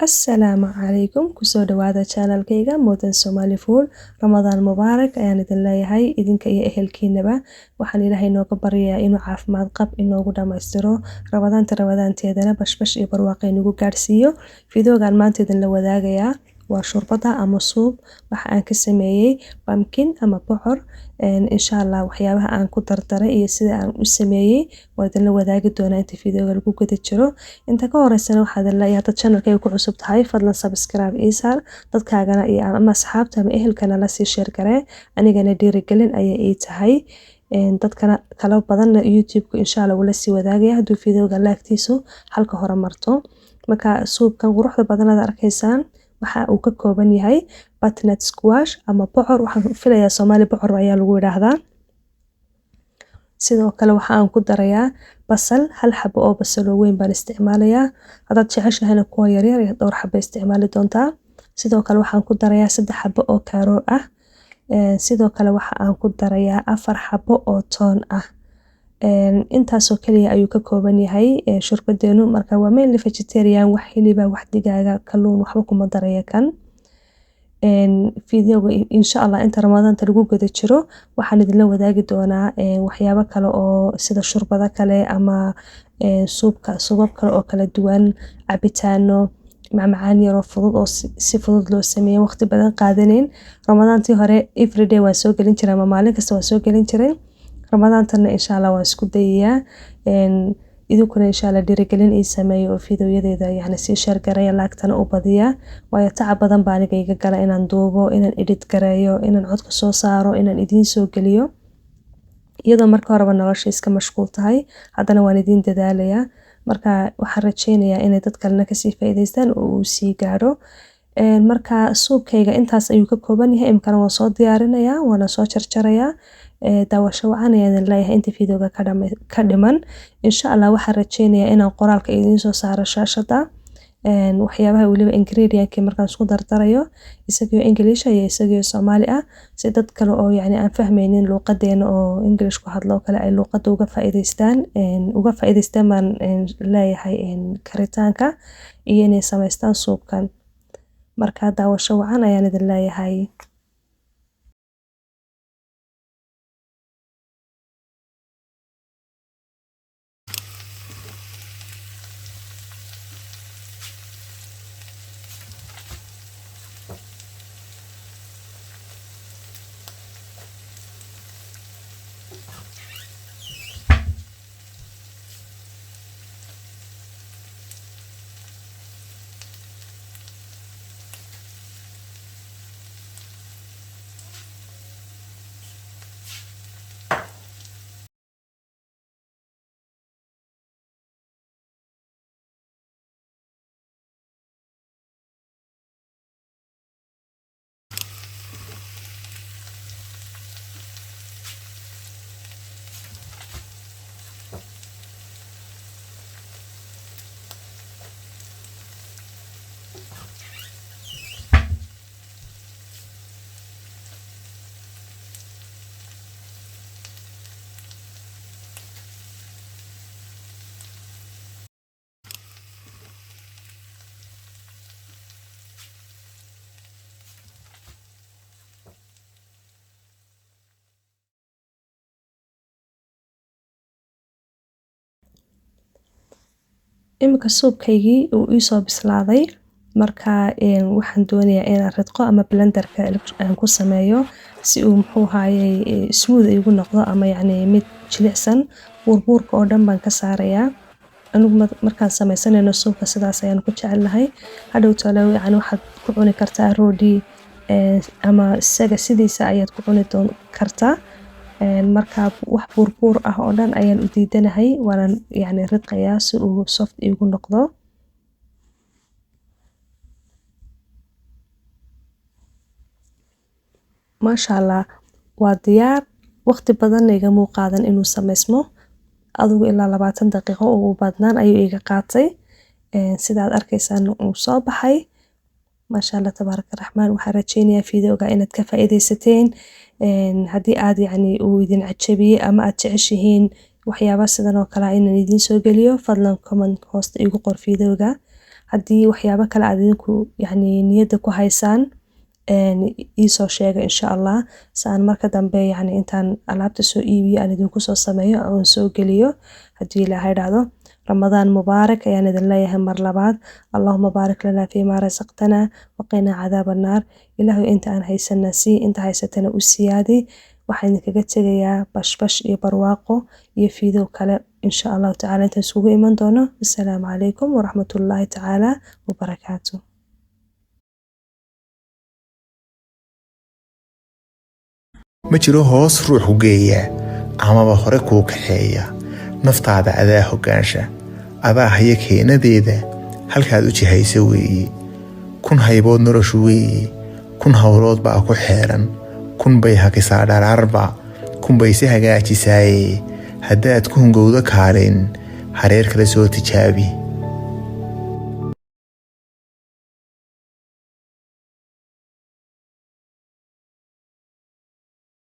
Assalaamu calaykum, kusoo dhawaada channelkayga Modern Somali Food. Ramadaan mubaarak ayaan idin leeyahay idinka iyo ehelkiinaba. Waxaan Ilaahay inooga baryayaa inuu caafimaad qab inoogu dhammaystiro Ramadaanta, Ramadaanteedana bashbash iyo barwaaqo inagu gaarsiiyo. Fiidoogan maanta idinla wadaagayaa waa shurbada ama suub waxa aan ka sameeyey pumpkin ama bocor. Insha Allah waxyaabaha aan ku dardaray iyo sida aan u sameeyey waa idinla wadaagi doonaa inta fiidooga lagu guda jiro. Inta ka horeysana waxaad leeyahay, dad channelkayga ku cusub tahay, fadlan subscribe ii saar, dadkaagana iyo ama asxaabta ama ehelkana la sii share garee, anigana dhiirigelin ayay ii tahay. Dadkana kala badanna YouTube-ku insha Allah wuu la sii wadaagaya hadduu fiidooga laagtiisu halka hore marto. Marka suubkan quruxda badan aad arkaysaan waxa uu ka kooban yahay butternut squash ama bocor, waxaan filayaa Soomaali bocor ayaa lagu yidhaahdaa. Sidoo kale waxa aan ku darayaa basal, hal xabo oo basal oo weyn baan isticmaalayaa. Haddaad jeceshahayna kuwa yaryar iyo dhowr xabo isticmaali doontaa. Sidoo kale waxaan ku darayaa 3 xabo oo karoor ah. Sidoo kale waxa aan ku darayaa 4 xabo oo toon ah. Intaasoo kaliya ayuu ka kooban yahay shurbadeenu. Marka waa mainly vegetarian, wax hiliba, wax digaaga, kalluun waxba kuma daraya kan. Fiidiyowga insha Allah inta Ramadaanta lagu guda jiro waxaan idinla wadaagi doonaa waxyaabo kale oo sida shurbado kale ama suubka, suubab kale oo kala duwan, cabitaano macmacaan yaroo fudud oo si fudud loo sameeyo, waqti badan qaadaneyn. Ramadaantii hore everyday waan soo gelin jiray ama maalin kasta waan soo gelin jiray. Ramadaantana insha Allah waan isku dayayaa. Idinkuna insha Allah dhiirigelin ii sameeyo oo fiidiyoyadeeda yacni sii share gareeya, laagtana u badiya, waayo tacab badan baa aniga iga gala inaan duubo, inaan edit gareeyo, inaan codka soo saaro, inaan idiin soo geliyo, iyadoo marka horeba nolosha iska mashquul tahay, haddana waan idiin dadaalayaa. Marka waxaan rajeynayaa inay dad kalena kasii faa'iidaystaan oo uu sii gaadho. Marka suubkayga intaas ayuu ka kooban yahay. Imkana waan soo diyaarinayaa, waana soo jarjarayaa. Daawasho wacan ayaan idin leeyahay inta fiidiyowga ka dhiman. Insha Allah waxaan rajeynayaa inaan qoraalka idiin soo saaro shaashada, waxyaabaha weliba ingredient-kii markaan isku dardarayo, isagoo English iyo isagoo Soomaali ah, si dad kale oo yacni aan fahmaynin luuqadeena oo English ku hadlo oo kale ay luuqadda uga faa'iidaystaan, uga faa'iidaystaan baan leeyahay karitaanka iyo inay samaystaan suubkan. Marka daawasho wacan ayaan idin leeyahay. Imika suubkaygii uu iisoo bislaaday. Marka waxaan doonayaa inaan ridqo ama blenderka aan ku sameeyo si uu muxuu ahaayey smooth igu noqdo ama yacni mid jilicsan. Buurbuurka oo dhan baan ka saarayaa. Anigu markaan sameysanayno suubka sidaas ayaan ku jecelnahay. Hadhow talo yacni waxaad ku cuni kartaa roodhi ama isaga sidiisa ayaad ku cuni kartaa. Marka wax buurbuur ah oo dhan ayaan u diidanahay, waanaan yacni ridqayaa si uu soft igu noqdo. Maasha Allah, waa diyaar. Waqti badanna igamuu qaadan inuu sameysmo, adigu ilaa 20 daqiiqo ugu badnaan ayuu iga qaatay. Sidaad arkaysaan uu soo baxay, maasha Allah tabaaraka raxmaan. Waxaan rajeynayaa fiidiyowga inaad ka faa'iidaysateen. Haddii aad yacni uu idin cajabiyey ama aad jeceshihiin waxyaaba sidan oo kale ah inaan idiin soo geliyo, fadlan comment hoosta igu qor fiidiyowga. Haddii waxyaabo kale aad idinku yacni niyadda ku haysaan, iisoo sheega insha Allah, si aan marka dambe yacni intaan alaabta soo iibiyo aan idinku soo sameeyo oon soo geliyo haddii Ilaahay dhahdo. Ramadaan mubaarak ayaan idin leeyahay mar labaad. Allahuma baarik lanaa fiimaa rasaqtanaa waqinaa cadaaba annaar. Ilaahu inta aan haysana sii, inta haysatana u siyaadi. Waxaan idinkaga tegayaa bashbash iyo barwaaqo iyo fiidow kale insha Allahu tacaala intaan isugu iman doono. Assalaamu calaykum waraxmatullaahi tacaala wabarakaatu. Ma jiro hoos ruux ku geeya amaba hore kuu kaxeeya. Naftaada adaa hoggaansha, adaa haya keenadeeda, halkaad u jihaysa weeye. Kun haybood noloshu weeye, kun howlood baa ku xeeran, kun bay hakisaa dharaarba, kun bay si hagaajisaaye. Haddaad ku hungowdo kaalin, hareer kale soo tijaabi.